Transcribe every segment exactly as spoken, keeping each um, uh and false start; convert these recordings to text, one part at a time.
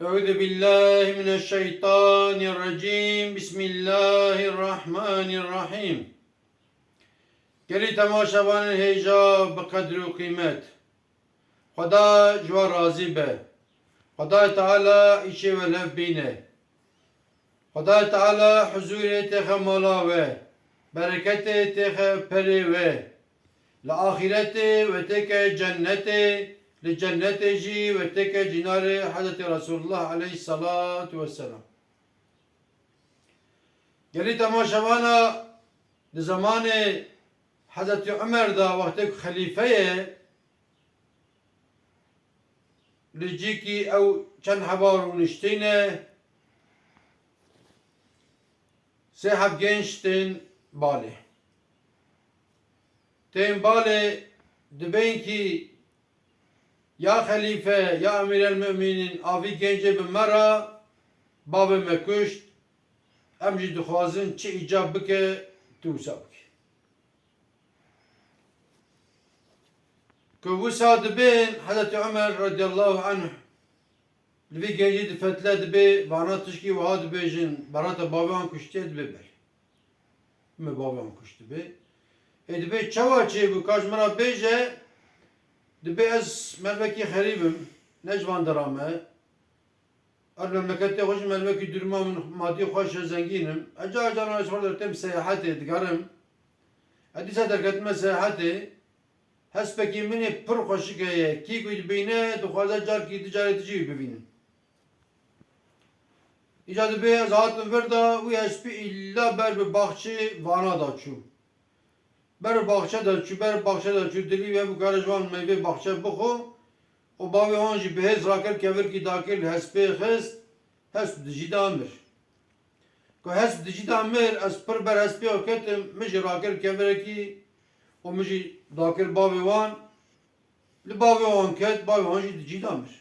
Euzu billahi mineşşeytanirracim. Bismillahirrahmanirrahim. Gelî temaşevanên hêja bi qedr û qîmet. Xweda ji we razî be. Xwedayê Teala îşê we li hev bîne. Xwedayê Teala huzûrê têxe mala we, bereketê têxe perê we. Li axîretê we têke cennetê, li cennetê jî we têke cînarê Hezretî Resulullah aleyhisselatu vesselam. Gelî temaşevana di zemanê Hezretî Umer de wextê ku xelîfe ye, li cîkî ew çend heba rûniştîne, sê heb genc tên balê. Tên balê dibên kî ya xelîfe ya emîrelmumînîn a vî gencê bi me re bavê me kuşt, em jî dixwazin çi îcab bike tu wisa bikî. Ku wisa dibên Hezretî Umer radiyallahu anh li vî gencî difetle dibê vana tişkî wiha dibêjin, berata bavê wan kuştiye, dibê belê. Me bavê wan kuştibe. Ê dibê çawa çêbû, ka ji min re bêje, dibê ez mervekî xerîb im, ne ji van dera me. Ez memleketê xwe jî mervekî durma min madî xweş e, zengîn im. Ez cara caran ez xwe dertêm seyahetê digerim. Ez dîsa derketime seyahetê. Hespekî min ê pir xweşik heye. Kî ku dibîne, dixwaze carkî di carê dijî wî bibînin. Îca dibê ez hatim vir de, wî hespî îlla ber bi baxçê vana de çû. Ber bi baxçe de çû, ber bi baxçe de çû, dilî wê bû kare ji wan meyvê baxçe bixwe. Û bavê wan jî bi hêz rakir, kevirkî dakir, li hespê xist, hesp dijî de mir. Ku hesp dijî de mir, ez pir ber hespê xwe ketim, min jî rakir kevirekî û min jî dakir bavê wan. Li bavê wan ket, bavê wan jî dijî de mir.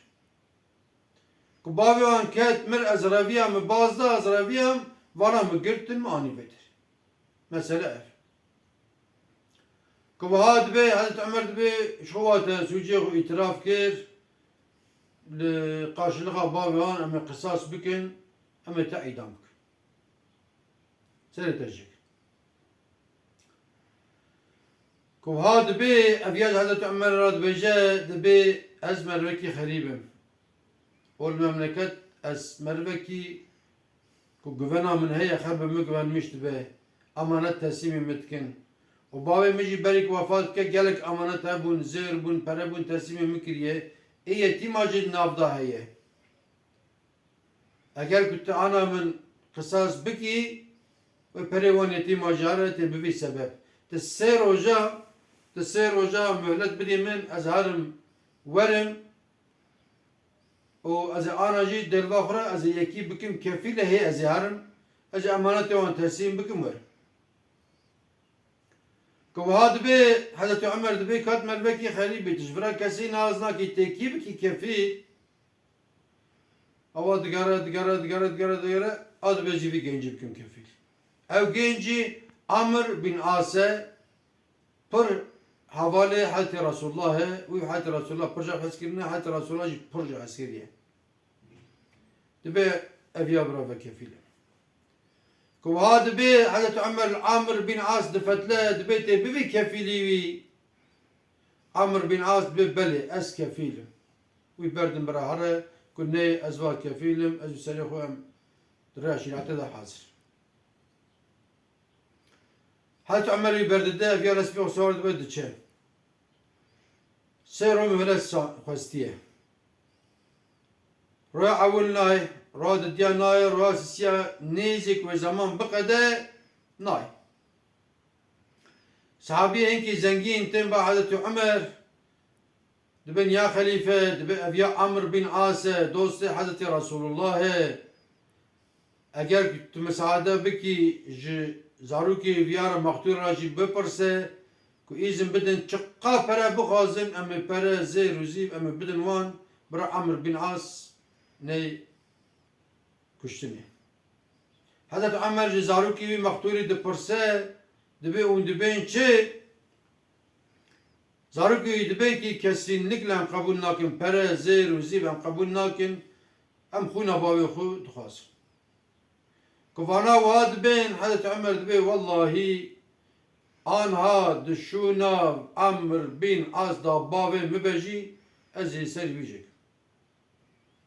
Ku bavê wan ket mir, ez reviyam, min baz da, ez reviyam, vana min girtin, min anî vêtir. Mesele ev. Ku wiha dibê, Hezret Umer dibê, ji xwe wate sûcê xwe îtiraf kir, li qarşilixa bavê wan em ê qisas bikin, em ê te îdam bikin. Serê te jêkin. Ku wiha dibê, ev ya ji Hezret Umer re dibêje, dibê ez mervekî xerîb im. Ol memleket ez mervekî ku guvena min heye, xelbê min guvenmiş dibe, emanet teslîmê min dikin. Û bavê min jî berî ku wefat bike gelek emanet hebûn, zêr bûn, pere bûn, teslîmê min kiriye. Ê yetîma jî di nav de heye. Eger ku tu ana min qisas bikî, wê perê wan yetîma jare tê bivî sebeb. Tu sê roja, tu sê roja muhlet bidî min, ez herim werim û ez ê ana jî delva xwe re ez ê yekî bikim kefîle hê ez ê herim, ez ê emanetê wan teslîm bikim werim. Ku wiha dibê, Hezretî Umer dibê kat mervekî xerîbî, tu ji vira kesî nas nakî, tê kî bikî kefîl? Ewa digere, digere, digere, digere, digere, a dibê ez jî vî gencî bikim kefîl. Ew gencî Amr bin As e, pir hevalê Hezretî Resulullah e, wî Hezretî Resulullah pir jî hez kirine, Hezretî Resulullah jî pir jî hez kiriye. Dibê ev ya bira vekefîl e. Ku wiha dibê Hezretî Umer li Amr bin As difetle, dibê tê bivî kefîlî wî. Amr bin As dibê belê, ez kefîl im. Wî berdin bira here, ku nê ez va kefîl im, ez bi serê xwe em di rêya şerîetê de hazir. Hezretî Umer wî berdide, ev ya resmî xwe siwar dibe diçe. Sê roj muhlet sa-, xwestiye. Roja ewil nayê, roja didiya nayê, roja sisiya nêzîk wê zeman biqede nayê. Sahabiyê hinkî zengîn tên ba Hezretî Umer, dibên ya xelîfe, dibê ev ya Amr bin As e, dostê Hezretî Resulullah e. Eger tu misaade bikî, ji zarokê viya re mextûr re jî bipirse ku îzin bidin, çiqa pere bixwazin, em ê pere, zêr û zîv em ê bidin wan, bira Amr bin As ney kuştinê. Hezret Emer ji zarokê wî mextûrî dipirse, dibê hûn dibên çi? Zarokê wî dibê kî kesînlikle em qebûl nakin, pere, zêr û zîv em qebûl nakin. Em xwîna bavê xwe dixwazin. Ku vana wa dibên, Hezretî Omer dibê, wellahî, anha di şûna Amr bin As da bavê min be jî, ez ê serî wî jêkim.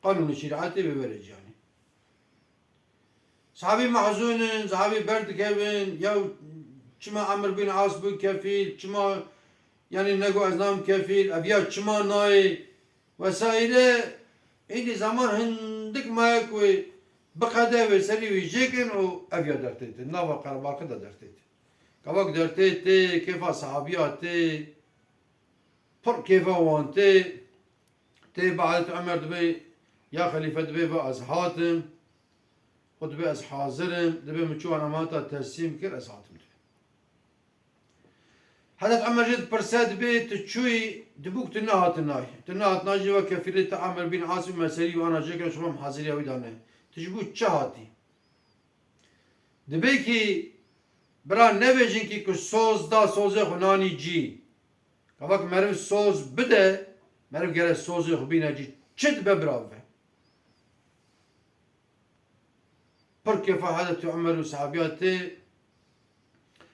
Qanûnê şerîetê bê were ciyanê. Sahabî mehzûn in, sahabî berdikevin, ya çima Amr bin As bû kefîl, çima, yanî, nego ez nam kefîl, ev ya çima nayê, vesaire. Êdî zaman hindik maye ku biqede wê serî wî jêkin û ev ya dertê tê, nava qerebalxê de dertê tê. Gava ku dertê tê, kêfa sahabiya tê, pir kêfa wan tê. Tê ba Hezretî Omer dibê, ya xelîfe, dibê va ez hatim, û dibê ez hazir im, dibê min çû wan emaneta teslîm kir, ez hatim dibê. Hezretî Omer jê dipirse, dibê tu çûyî, dibû ku tu nehatinayî. Tu nehatinayî jî ve kefîlê te Amr bin As û me serî wana jêkir, şima em haziriya wî dane. Tu ji bo çi hatî? Dibê kî bira nebêjin kî ku soz da, sozê xwe nanî cî. Gava ku meriv soz bide, meriv gere sozê xwe bîne cî. Çi dibe bira bibe? Pir kêfa Hezretî Omer û sahabiya tê.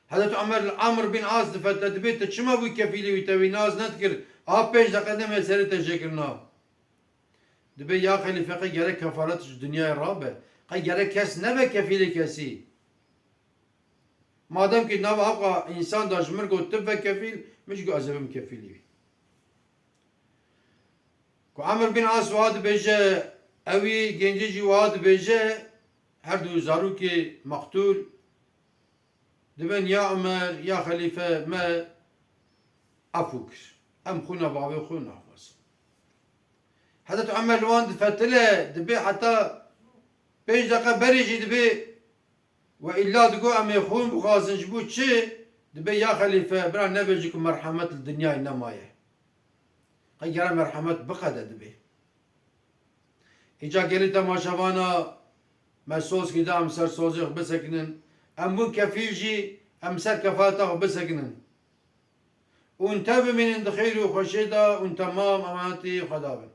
Hezretî Omer li Amr bin As difete, dibê tu çima bû kefîlê wî, te wî nas nedikir? Aha pênc deqe demê serê te jêkirina. Dibê ya xelîfe, qey gerek kefaret ji dinyayê rabe. Qey gerek kes nebe kefîlê kesî. Madem ki nava heqa însan da ji min got tu be kefîl, min jî got ez ê bim kefîlê wî. Ku Amr bin As wiha dibêje, ewî gencê jî wiha dibêje, her du zarokê meqtûl dibên, ya Omer, ya xelîfe, me efû kir. Em xwîna bavê xwe naxwazin. Hezret Omer li wan difetile, dibê heta pênc deqe berê jî dibê we îlla digo em ê xwîn bixwazin, ji bo çi? Dibê ya xelîfe, bira nebêjî ku merhemet li dinyayê nemaye. Qey gere merhemet biqede dibê. Îca gelî temaşevana me soz kî da em ser sozê xwe bisekinin. Em bûn kefîl jî em ser kefareta xwe bisekinin. Hûn tev bimînin di xêr û xweşê de, hûn temam emanetî Xweda bin.